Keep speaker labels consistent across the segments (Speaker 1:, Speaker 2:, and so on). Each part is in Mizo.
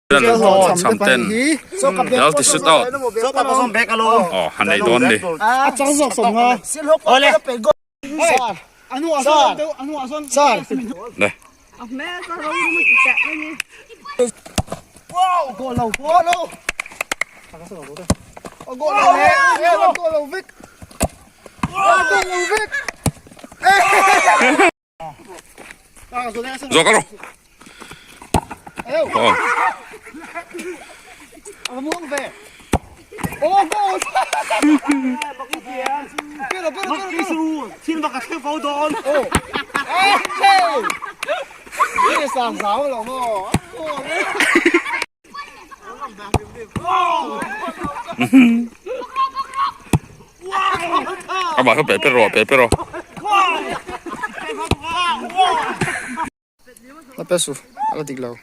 Speaker 1: Cham ten penalty shoot out aw han nei dawn ni. Le. Zawk rawh. Aw. Amah kha pe pe rawh pe pe rawh.
Speaker 2: La pe su a la dik lo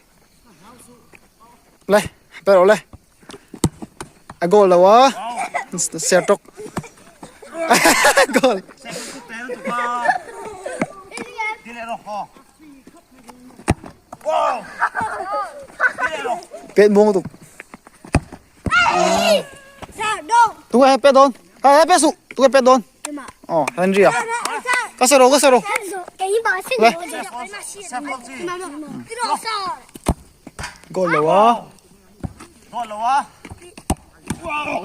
Speaker 2: le pe rawh le a goal lo a ser tawk goal. Pet muang tuk. Tunge he pet dawn? He he pet suh. Tunge pet dawn? Oh, Henry ah. Ka sa ro, ka sa ro. Le. Goal lo a.
Speaker 3: Goal lo a.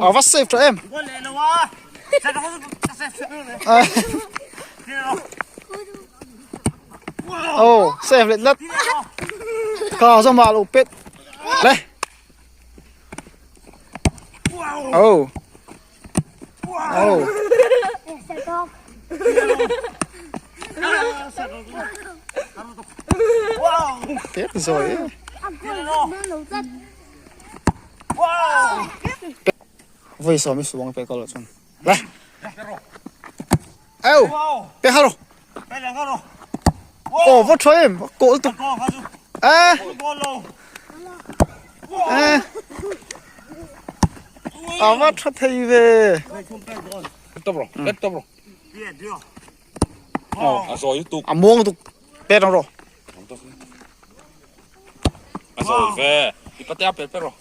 Speaker 2: A va save tha em.
Speaker 3: Goal leh lo a.
Speaker 2: Oh, save leh tlat. Ka zo ma lo pet. Le. Oh. Oh. Tiếc rồi. Voi sawm i suang pe ko lo chuan. Le. Au. Pe ha ro. Oh, va tha em. Kol tuk. A. A. A va tha thei ve.
Speaker 1: Top ro. Top ro. A zawi tuk.
Speaker 2: A muang tuk. Pe rang ro.
Speaker 1: A zawi ve. I patea pe pe ro.